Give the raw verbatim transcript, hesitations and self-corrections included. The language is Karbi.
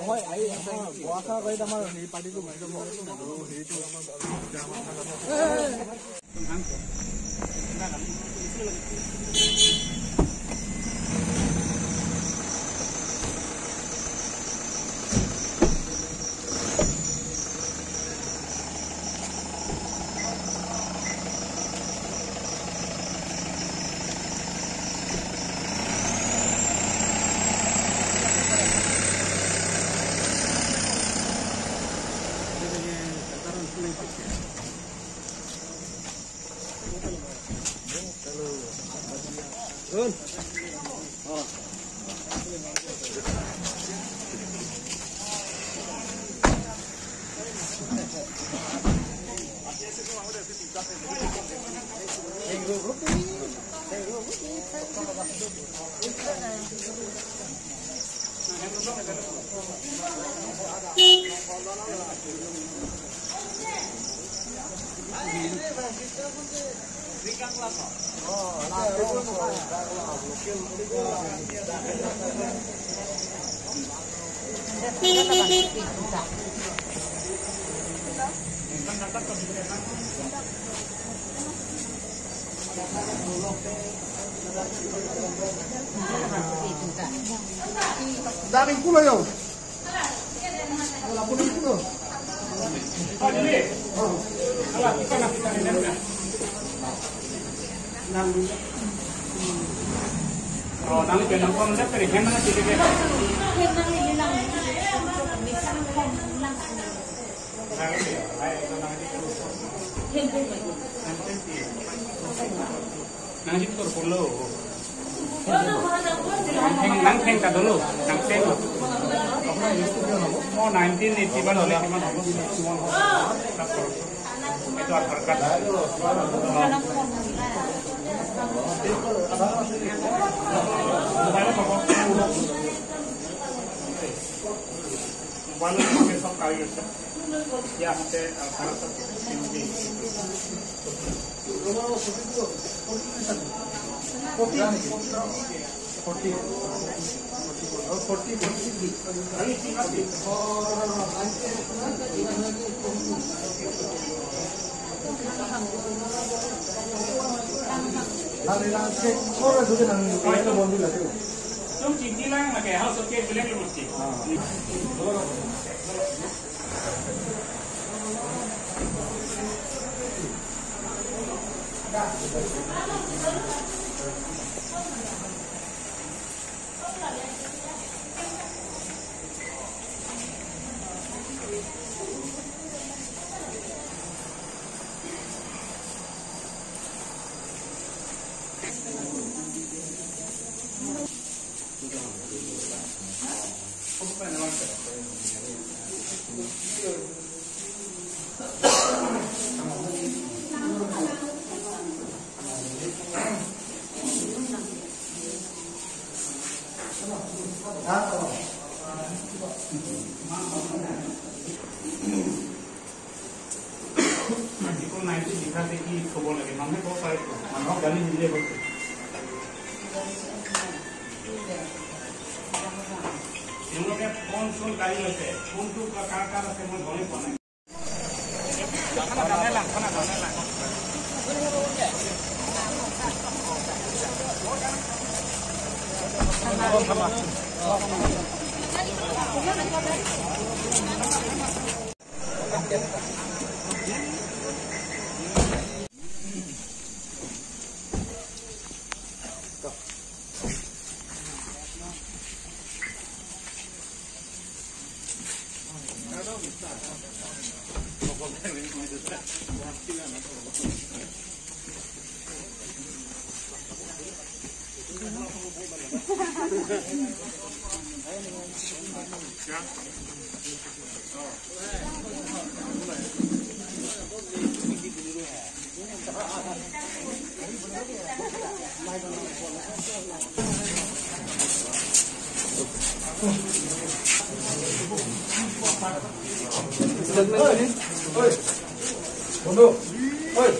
হয়, আহি, আমাৰ গোৱাখা গাড়ীত আমাৰ হেৰি পাৰ্টিটো গুচি যাব। হেৰিটো আমাৰ Dari kulo yo. Nangji tur pulo. Nangtheng, nangtheng ta dolo, nangtheng. Oh, nineteen eighty-one hole kiman hobo? Itu Aadhaar card. Mobile hobo. Mobile hobo, sob kari ase. Iya, ase, ah, karena sab, forty, forty, forty, forty. Tum chingki lang lake, house of cake bilang lu mesti. আজিকালি নাইনটি লিখা যে কি থব লাগে, মানুহে ক'ব পাৰে তো, মানুহক গালি নিদিলে হ'ল। তেওঁলোকে ফোন চোন কাঢ়ি লৈছে, কোনটো কাৰ কাৰ আছে মই গমেই পোৱা নাই। বন্ধু, ওই।